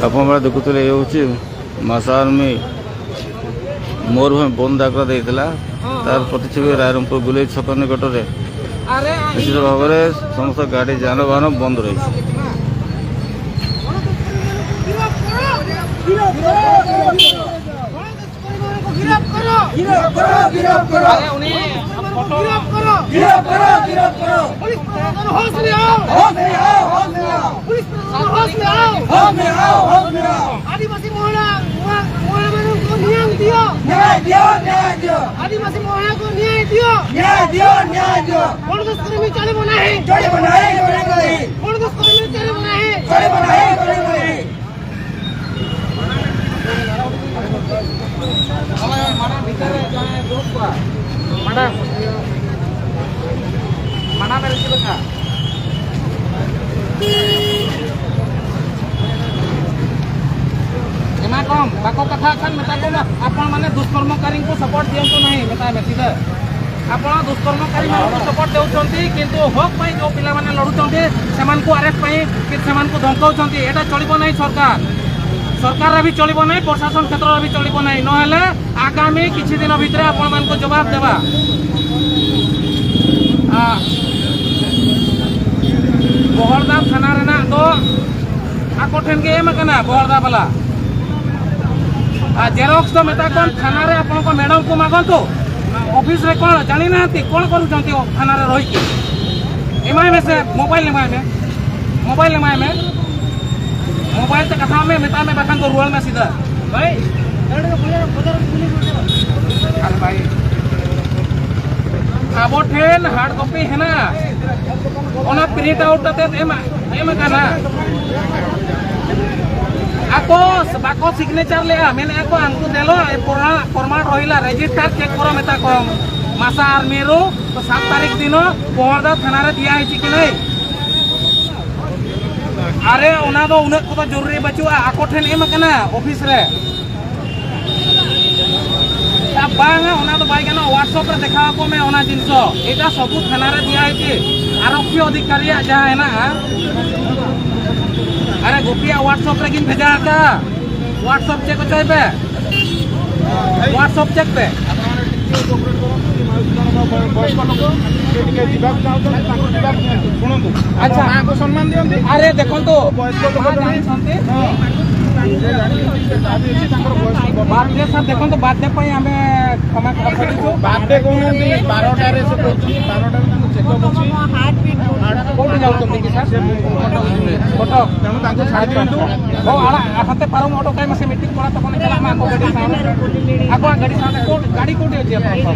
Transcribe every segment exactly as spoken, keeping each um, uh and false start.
ଆପଣମାନେ ଦେଖୁଥିଲେ, ଇଏ ହେଉଛି ମାସା ଆର୍ମି ମୟୂରଭଞ୍ଜ ବନ୍ଦ ଡାକରା ଦେଇଥିଲା। ତାର ପ୍ରତିଛବି ରାଇରଙ୍ଗପୁର ଗୁଲେଇ ଛକ ନିକଟରେ ନିଶ୍ଚିତ ଭାବରେ ସମସ୍ତ ଗାଡ଼ି ଯାନବାହନ ବନ୍ଦ ରହିଛି। ଗିରଫ କର! ଗିରଫ କର! ଗିରଫ କର! ଆରେ, ଉନି ଫଟୋ ଗିରଫ କର! ଗିରଫ କର! ଗିରଫ କର! ପୁଲିସ ପ୍ରଶାସନ ହୋସ ମେ ଆଓ! ହୋସ ମେ ଆଓ! ହୋସ ମେ ଆଓ! ପୁଲିସ ପ୍ରଶାସନ ହୋସ ମେ ଆଓ! ହୋସ ମେ ଆଓ! ହୋସ ମେ ଆଓ! ଆଦିବାସୀ ମହିଳା, ମହିଳା, ମହିଳାମାନଙ୍କୁ ନ୍ୟାୟ ଦିଅ! ନ୍ୟାୟ ଦିଅ! ନ୍ୟାୟ ଦିଅ! ଆଦିବାସୀ ମହିଳାଙ୍କୁ ନ୍ୟାୟ ଦିଅ! ନ୍ୟାୟ ଦିଅ! ନ୍ୟାୟ ଦିଅ! ବଣଦୋଷ କର୍ମୀ ଚଳିବ ନାହିଁ! ଚଳିବ ନାହିଁ! ଚଳିବ ନାହିଁ! ବଣଦୋଷ କର୍ମୀ ଚଳିବ ନାହିଁ! ଚଳିବ ନାହିଁ! ଚଳିବ ନାହିଁ! ମ୍ୟାଡ଼ାମ, ମ୍ୟାଡ଼ାମ, ମ୍ୟାଡ଼ାମ, ମ୍ୟାଡ଼ାମ, ᱮᱢᱟ ᱠᱚᱢ, ᱵᱟᱠᱚ ᱠᱟᱛᱷᱟᱜ ᱠᱷᱟᱱ ᱢᱮᱛᱟ ᱠᱚᱢ, ᱟᱯᱟᱱ ᱢᱟᱱᱮ ᱫᱩᱥᱠᱚᱨᱢᱚᱠᱟᱨᱤ ᱠᱚ ᱥᱟᱯᱳᱨᱴ ᱫᱤᱭᱚᱱᱛᱩ ᱱᱟᱦᱤ, ᱢᱮᱛᱟᱭ ᱢᱮ ᱥᱤᱫᱷᱟᱹ। ଆପଣ ଦୁଷ୍କର୍ମକାରୀମାନଙ୍କୁ ସପୋର୍ଟ ଦେଉଛନ୍ତି, କିନ୍ତୁ ହକ୍ ପାଇଁ ଯେଉଁ ପିଲାମାନେ ଲଢ଼ୁଛନ୍ତି, ସେମାନଙ୍କୁ ଆରେଷ୍ଟ ପାଇଁ କି ସେମାନଙ୍କୁ ଧମକାଉଛନ୍ତି, ଏଇଟା ଚଳିବ ନାହିଁ। ସରକାର, ସରକାରରେ ବି ଚଳିବ ନାହିଁ, ପ୍ରଶାସନ କ୍ଷେତ୍ରରେ ବି ଚଳିବ ନାହିଁ। ନହେଲେ ଆଗାମୀ କିଛି ଦିନ ଭିତରେ ଆପଣମାନଙ୍କୁ ଜବାବ ଦେବା। ଆ, ᱵᱚᱦᱚᱲᱫᱟ ᱛᱷᱟᱱᱟ ᱨᱮᱱᱟᱜ ᱫᱚ ᱟᱠᱚ ᱴᱷᱮᱱ ᱜᱮ ᱮᱢ ᱟᱠᱟᱱᱟ, ᱵᱚᱦᱚᱲᱫᱟ ᱵᱟᱞᱟ᱾ ᱟᱨ ᱡᱮᱨᱚᱠᱥ ᱫᱚ ᱢᱮᱛᱟ ᱠᱚᱢ, ᱛᱷᱟᱱᱟ ᱨᱮ ᱟᱯᱚᱱ ᱠᱚ ᱢᱮᱰᱟᱢ ᱠᱚ ᱢᱟᱜᱚᱱ ᱛᱚ, ᱚᱯᱷᱤᱥ ᱨᱮ ᱠᱚᱬ ᱡᱟᱱᱤ ᱱᱟᱦᱟᱱᱛᱤ ᱠᱚᱬ ᱠᱚᱨᱩᱪᱷᱚᱱᱛᱤ ᱛᱷᱟᱱᱟ ᱨᱮ ᱨᱚᱦᱤᱠᱤ? ᱮᱢᱟᱭ ᱢᱮ ᱥᱮ, ᱢᱳᱵᱟᱭᱤᱞ ᱮᱢᱟᱭ ᱢᱮ, ᱢᱳᱵᱟᱭᱤᱞ ᱮᱢᱟᱭ ᱢᱮ, ᱢᱳᱵᱟᱭᱤᱞ ᱛᱮ ᱠᱟᱛᱷᱟ ᱢᱮ, ᱢᱮᱛᱟᱭ ᱢᱮ, ᱵᱟᱠᱷᱟᱱ ᱫᱚ ᱨᱩᱣᱟᱹᱲ ᱢᱮ ᱥᱤᱫᱷᱟᱹ᱾ ᱵᱷᱟᱭ, ᱟᱨᱮ ᱵᱷᱟᱭ, ᱟᱵᱚ ᱴᱷᱮᱱ ᱦᱟᱨᱰ ᱠᱚᱯᱤ ᱦᱮᱱᱟᱜᱼᱟ, ᱚᱱᱟ ᱯᱨᱤᱱᱴ ᱟᱣᱩᱴ ᱠᱟᱛᱮ ᱮᱢ, ᱮᱢ ᱟᱠᱟᱱᱟ᱾ ᱟᱠᱚ ᱵᱟᱠᱚ ᱥᱤᱜᱽᱱᱮᱪᱟᱨ ᱞᱮᱜᱼᱟ, ᱢᱮᱱᱮᱫᱼᱟ ᱠᱚ, ᱟᱝᱠᱩ ᱫᱮᱞᱚ ᱯᱨᱚᱢᱟᱬ ᱨᱚᱦᱤᱞᱟ, ᱨᱮᱡᱤᱥᱴᱟᱨ ᱪᱮᱠ ᱠᱚᱨᱚ ᱢᱮᱛᱟ ᱠᱚᱢ, ᱢᱟᱥᱟ ᱟᱨ ᱢᱤᱨᱩ ᱛᱚ ᱥᱟᱛ ᱛᱟᱹᱨᱤᱠᱷ ᱫᱤᱱᱚ ᱵᱚᱦᱚᱲᱫᱟ ᱛᱷᱟᱱᱟ ᱨᱮ ᱫᱤᱭᱟ ᱦᱮᱸ ᱪᱤ ᱠᱤᱱᱟᱹᱭ? ᱟᱨᱮ, ᱚᱱᱟ ᱫᱚ ᱩᱱᱟᱹᱜ ᱠᱚᱫᱚ ᱡᱚᱨᱩᱨᱤ ᱵᱟᱹᱪᱩᱜᱼᱟ, ᱟᱠᱚ ᱴᱷᱮᱱ ᱮᱢ ᱟᱠᱟᱱᱟ ᱚᱯᱷᱤᱥ ᱨᱮ᱾ ᱵᱟᱝᱟ, ᱚᱱᱟ ᱫᱚ ᱵᱟᱭ ᱜᱟᱱᱚᱜᱼᱟ, WhatsApp ᱨᱮ ᱫᱮᱠᱷᱟᱣ ᱟᱠᱚ ᱢᱮ ᱚᱱᱟ ᱡᱤᱱᱤᱥ ᱫᱚ᱾ ᱮᱴᱟ ᱥᱚᱵᱩ ᱛᱷᱟᱱᱟ ᱨᱮ ᱫᱤᱭᱟ ᱦᱮᱸ ᱪᱤ? ᱟᱨᱚᱠᱠᱷᱤ ᱚᱫᱷᱤᱠᱟᱨᱤᱭᱟᱜ ᱡᱟᱦᱟᱸ ᱦᱮᱱᱟᱜᱼᱟ, ᱟᱨᱮ ᱜᱳᱯᱤᱭᱟᱜ WhatsApp ᱨᱮᱜᱤᱧ ᱵᱷᱮᱡᱟ ᱟᱠᱟᱫᱼᱟ᱾ WhatsApp ᱪᱮᱠ ᱦᱚᱪᱚᱭ ᱯᱮ, WhatsApp ᱪᱮᱠ ᱯᱮ। ବୟସ୍କ ଲୋକ, ସେ ଟିକେ ଯିବାକୁ ଚାହୁଁଛନ୍ତି, ତାଙ୍କୁ ଯିବାକୁ ଦିଅନ୍ତୁ। ଶୁଣନ୍ତୁ, ଆଚ୍ଛା। ମାଆଙ୍କୁ ସମ୍ମାନ ଦିଅନ୍ତି। ଆରେ ଦେଖନ୍ତୁ, ବୟସ୍କ ଲୋକ ମା ଜଣେ। ଜାଣିଛନ୍ତି। ହଁ। ସେ ଜାଣିଛନ୍ତି, ସେ ଯାହା ବି ଅଛି, ତାଙ୍କର ବୟସ୍କ ଲୋକ। ବାର୍ଥଡେ ସାର୍, ଦେଖନ୍ତୁ, ବାର୍ଥଡେ ପାଇଁ ଆମେ କ୍ଷମା କରିଦେଇଛୁ। ବାର୍ଥଡେ କହୁନାହାନ୍ତି, ବାରଟାରେ ସେ କହୁଛନ୍ତି, ବାରଟାରେ ତାଙ୍କୁ ଚେକଅପ୍ ଅଛି। କୋଉଠି ଯାଉଛନ୍ତି କି ସାର୍? ସେ କଟକ ଯିବେ। କଟକ। ତେଣୁ ତାଙ୍କୁ ଛାଡ଼ି ଦିଅନ୍ତୁ। ᱦᱚᱸ, ᱟᱲᱟᱜ, ᱦᱟᱱᱛᱮ ᱯᱟᱨᱚᱢ ᱦᱚᱴᱚ ᱠᱟᱭ ᱢᱮ, ᱥᱮ ᱢᱤᱫᱴᱤᱡ ᱠᱚᱲᱟ ᱛᱟᱵᱚᱱ ᱪᱟᱞᱟᱜ ᱢᱟ ᱟᱠᱚ ᱜᱟᱹᱰᱤ ᱥᱟᱶ᱾ ᱟᱠᱚᱣᱟᱜ ᱜᱟᱹᱰᱤ ᱥᱟᱶᱛᱮ ᱠᱳᱰ, ᱜᱟᱹᱰᱤ ᱠᱳᱰ ᱤᱫᱤᱭᱟ ᱛᱚ᱾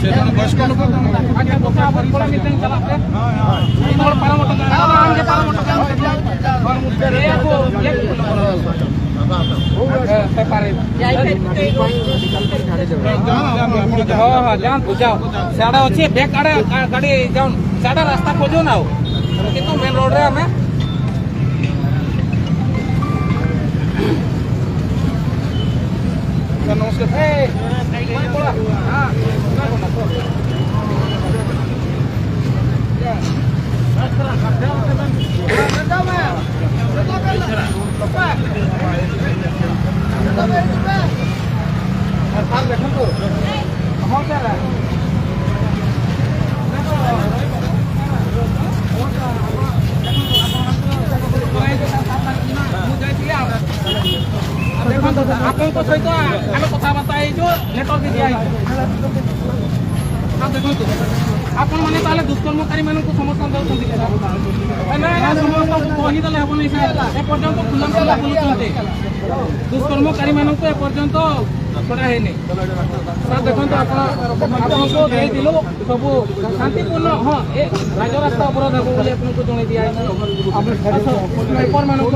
ᱥᱮ ᱡᱚᱱᱮ ᱵᱚᱭᱚᱥᱠᱚ ᱞᱳକ ᱛᱚ, ᱟᱪᱪᱷᱟ, ᱜᱚᱴᱟ ᱟᱵᱚ ᱠᱚᱲᱟ ᱢᱤᱫᱴᱮᱱ ᱪᱟᱞᱟᱜ ᱯᱮ᱾ ᱢᱤᱫ ᱦᱚᱲ ᱯᱟᱨᱚᱢ ᱦᱚᱴᱚ ᱠᱟᱭ ᱢᱮ᱾ ᱫᱟᱫᱟ, ᱟᱢ ᱜᱮ ᱯᱟᱨᱚᱢ ᱦᱚᱴᱚ ᱠᱟᱭ ᱢᱮ᱾ ᱮ, ᱟᱠᱚ, ᱤᱭᱟᱹ ᱠᱚ ᱯᱟᱨᱚᱢ ᱦᱚᱴᱚ ᱠᱟᱭ ᱢᱮ᱾ ᱦᱮᱸ, ᱥᱮᱯᱟᱨᱮᱴ। ᱦᱚᱸ, ᱦᱚᱸ, ᱡᱟᱱᱛᱩ, ᱡᱟᱣ। ᱥᱮ ᱟᱲᱮ ᱚᱪᱷᱮ, ᱵᱮᱠ ᱟᱲᱮ, ᱟ, ᱜᱟᱹᱰᱤ ᱡᱟᱣ᱾ ᱥᱮ ᱟᱲᱮ ᱨᱟᱥᱛᱟ ᱠᱷᱚᱡᱚ ᱱᱟᱣ। ᱠᱤᱱᱛᱩ ᱢᱮᱱ ᱨᱳᱰ ᱨᱮ ᱟᱢᱮ। ᱱᱚᱢᱚᱥᱠᱟᱨ। ଦେଖନ୍ତୁ, ଆପଣଙ୍କ ସହିତ ଆମେ କଥାବାର୍ତ୍ତା ହେଇଛୁ, ଲେଟର ବି ଦିଆହେଇଛି। ସାର୍ ଦେଖନ୍ତୁ, ଆପଣମାନେ ତାହେଲେ ଦୁଷ୍କର୍ମକାରୀମାନଙ୍କୁ ସମର୍ଥନ ଦେଉଛନ୍ତି କି ସାର୍? ନା, ନା, ସମସ୍ତଙ୍କୁ କହିଦେଲେ ହେବନି ସାର୍। ଏପର୍ଯ୍ୟନ୍ତ ଖୁଲାମଖୁଲା ବୁଲୁଛନ୍ତି। ଦୁଷ୍କର୍ମକାରୀମାନଙ୍କୁ ଏପର୍ଯ୍ୟନ୍ତ ଛଡ଼ା ହେଇନି। ସାର୍ ଦେଖନ୍ତୁ, ଆପଣ, ଆପଣଙ୍କୁ ଦେଇଥିଲୁ ସବୁ ଶାନ୍ତିପୂର୍ଣ୍ଣ, ହଁ, ଏ ରାଜରାସ୍ତା ଅବରୋଧ ହେବ ବୋଲି ଆପଣଙ୍କୁ ଜଣେଇ ଦିଆହେଇଛି। ଆସ, ପେପରମାନଙ୍କୁ,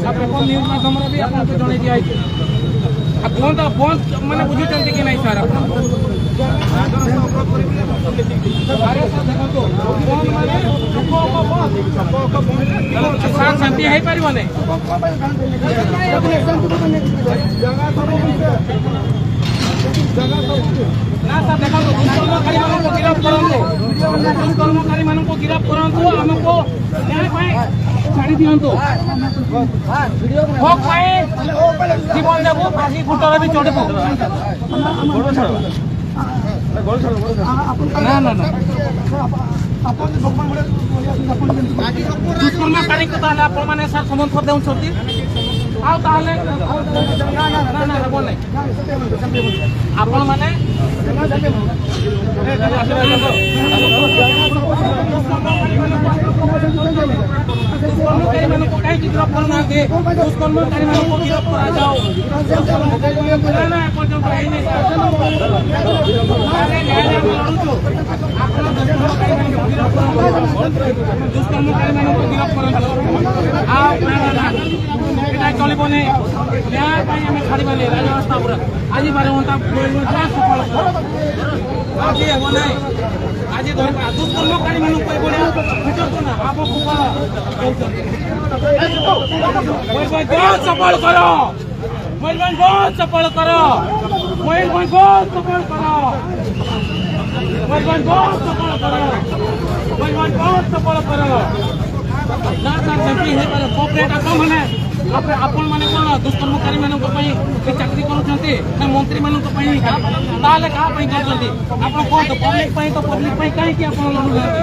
ଆଉ ପେପର ନ୍ୟୁଜ୍ ମାଧ୍ୟମରେ ବି ଆପଣଙ୍କୁ ଜଣେଇ ଦିଆହେଇଛି। ଆଉ ବନ୍ଦ, ବନ୍ଦ ମାନେ ବୁଝୁଛନ୍ତି କି ନାହିଁ ସାର୍ ଆପଣ? ଆରେ ସାର୍ ଦେଖନ୍ତୁ, ବନ୍ଦ ମାନେ ଛକ ଅକ ବନ୍ଦ। ସାର୍, ଶାନ୍ତି ହେଇପାରିବନି। ସାର୍, ଦେଖନ୍ତୁ, ଦୁଷ୍କର୍ମକାରୀମାନଙ୍କୁ ଗିରଫ କରନ୍ତୁ, ଦୁଷ୍କର୍ମକାରୀମାନଙ୍କୁ ଗିରଫ କରନ୍ତୁ, ଆମକୁ ନ୍ୟାୟ ପାଇଁ ଛାଡ଼ି ଦିଅନ୍ତୁ। ହକ୍ ପାଇଁ ଜୀବନ ଦେବୁ, ଫାଶୀ ଖୁଣ୍ଟରେ ବି ଚଢ଼ିବୁ। ନା, ନା, ନା। ଦୁଷ୍କର୍ମକାରୀଙ୍କୁ ତାହେଲେ ଆପଣମାନେ, ସାର୍, ସମର୍ଥନ ଦେଉଛନ୍ତି? ଆଉ ତାହେଲେ, ନା, ନା, ହେବ ନାହିଁ। ଆପଣମାନେ ଦୁଷ୍କର୍ମକାରୀମାନଙ୍କୁ କାହିଁକି ଗିରଫ କରୁନାହାନ୍ତି? ଦୁଷ୍କର୍ମକାରୀମାନଙ୍କୁ ଗିରଫ କରାଯାଉ। ନା, ନା, ଏପର୍ଯ୍ୟନ୍ତ ହେଇନି। ଆମେ ନ୍ୟାୟ ଆମେ ଲଢ଼ୁଛୁ। ଆପଣ ଦୁଷ୍କର୍ମକାରୀମାନଙ୍କୁ ଗିରଫ କରନ୍ତୁ। ଦୁଷ୍କର୍ମକାରୀମାନଙ୍କୁ ଗିରଫ କରନ୍ତୁ। ଆଉ ନା, ନା, ନା, ଏଇଟା ଚଳିବନି। ନ୍ୟାୟ ପାଇଁ ଆମେ ଛାଡ଼ିବାନି ରାଜରାସ୍ତା ଉପରେ। ଆଜି ବାର ଘଣ୍ଟା ବନ୍ଦ ସକାଳ ଆଜି ହେବ ନାହିଁ। ଆଜି ଧରିବା ଦୁଷ୍କର୍ମକାରୀମାନଙ୍କୁ ଏଭଳିଆ ଭିତରକୁ ନା ଆବ କୁକୁର କହୁଛନ୍ତି। ମୟୂରଭଞ୍ଜ ସଫଳ କର। ମୟୂରଭଞ୍ଜ ସଫଳ କର। ମୟୂରଭଞ୍ଜ ସଫଳ କର। ମୟୂରଭଞ୍ଜ ସଫଳ କର। ମୟୂରଭଞ୍ଜ ସଫଳ କର। ନା ସାର୍, ସେମିତି ହେଇପାରେ। କୋପରେଟ ଆପଣ ମାନେ, ଆପଣ, ଆପଣମାନେ କ'ଣ ଦୁଷ୍କର୍ମକାରୀମାନଙ୍କ ପାଇଁ ଏ ଚାକିରି କରୁଛନ୍ତି ନା ମନ୍ତ୍ରୀମାନଙ୍କ ପାଇଁ? ତାହେଲେ କାହା ପାଇଁ କରୁଛନ୍ତି? ଆପଣ କୁହନ୍ତୁ, ପବ୍ଲିକ ପାଇଁ ତ, ପବ୍ଲିକ ପାଇଁ କାହିଁକି ଆପଣ ଲଢ଼ୁନାହାନ୍ତି?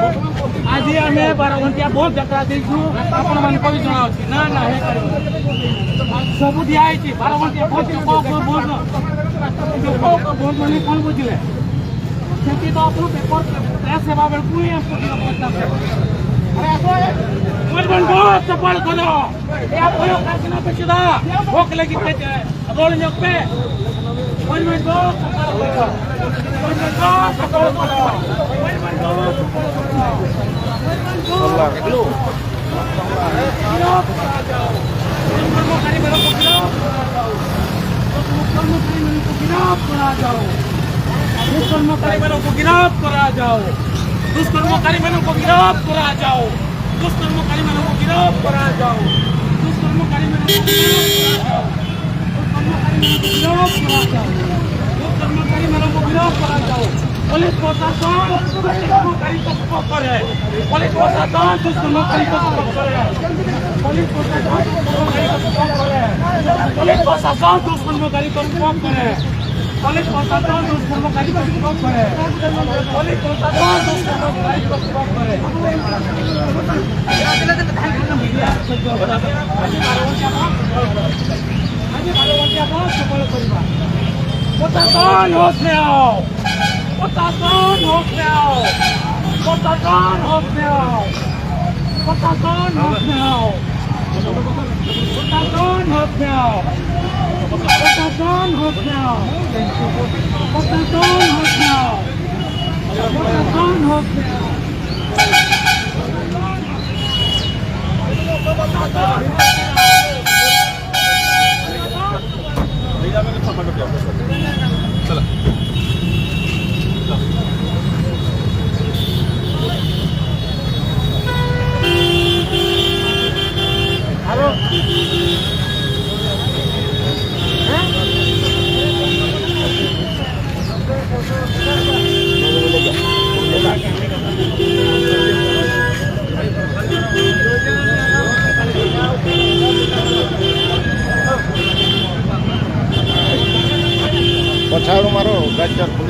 ଆଜି ଆମେ ବାର ଘଣ୍ଟିଆ ବନ୍ଦ ଯାତ୍ରା ଦେଇଛୁ, ଆପଣମାନଙ୍କୁ ବି ଜଣାଅଛି। ନା, ନା, ହେଇପାରିବନି। ସବୁ ଦିଆହେଇଛି, ବାର ଘଣ୍ଟିଆ ବନ୍ଦ, ଚୋପ, ଚୋପ, ବନ୍ଦ, ଚୋପ, ଚୋପ, ବନ୍ଦ ମାନେ କ'ଣ ବୁଝିଲେ? ସେମିତି ତ ଆପଣ ପେପର ପ୍ରେସ୍ ହେବା ବେଳକୁ ହିଁ ଆମକୁ ଯିବାକୁ ପଡ଼ିଥିଲା। ଆରେ ଆସ, ଏ ମୟୂରଭଞ୍ଜ ବନ୍ଦ ସଫଳ କର। ଏ ଆପଣ କାହିଁକି ନା ବେଶୀ ଦା ଭୋକ ଲାଗି ପେଟ ଦଳ ନିୟୋଗ ପେ। ମୟୂରଭଞ୍ଜ ବନ୍ଦ ସଫଳ କର। ମୟୂରଭଞ୍ଜ ବନ୍ଦ ସଫଳ କର। ମୟୂରଭଞ୍ଜ ବନ୍ଦ ସଫଳ କର। ମୟୂରଭଞ୍ଜ ବନ୍ଦ। ଗିରଫ କରାଯାଉ। ଦୁଷ୍କର୍ମକାରୀମାନଙ୍କୁ ଗିରଫ କରାଯାଉ। ଦୁଷ୍କର୍ମକାରୀମାନଙ୍କୁ ଗିରଫ କରାଯାଉ। ଦୁଷ୍କର୍ମକାରୀମାନଙ୍କୁ ଗିରଫ କରାଯାଉ। ଦୁଷ୍କର୍ମକାରୀମାନଙ୍କୁ ଗିରଫ କରାଯାଉ। ଦୁଷ୍କର୍ମକାରୀମାନଙ୍କୁ ଗିରଫ କରାଯାଉ। ଦୁଷ୍କର୍ମକାରୀମାନଙ୍କୁ ଗିରଫ କରାଯାଉ। ଦୁଷ୍କର୍ମକାରୀ ଏମାନଙ୍କୁ ଗିରଫ କରାଯାଉ। ପୋଲିସ ପ୍ରଶାସନ ଦୁଷ୍କର୍ମକାରୀଙ୍କ ସପକ୍ଷରେ, ପୋଲିସ ପ୍ରଶାସନ ଦୁଷ୍କର୍ମକାରୀଙ୍କ ସପକ୍ଷରେ, ପୋଲିସ ପ୍ରଶାସନ ଦୁଷ୍କର୍ମକାରୀଙ୍କ ସପକ୍ଷରେ, ପୋଲିସ ପ୍ରଶାସନ ଦୁଷ୍କର୍ମକାରୀଙ୍କ ସପକ୍ଷରେ, ପୋଲିସ ପ୍ରଶାସନ ଦୁଷ୍କର୍ମକାରୀଙ୍କ ସପକ୍ଷରେ, ପୋଲିସ ପ୍ରଶାସନ ଦୁଷ୍କର୍ମକାରୀଙ୍କ ସପକ୍ଷରେ। প্রশাসন, হোশ মে আও। প্রশাসন, হোশ মে আও। প্রশাসন, হোশ মে আও। প্রশাসন, হোশ মে আও। প্রশাসন, হোশ মে আও। প্রশাসন, হোশ মে আও। প্রশাসন, হোশ মে আও। প্রশাসন, হোশ মে আও। ପଛଆଡ଼ୁ ମାର, ଗାଡ଼ି ଚାର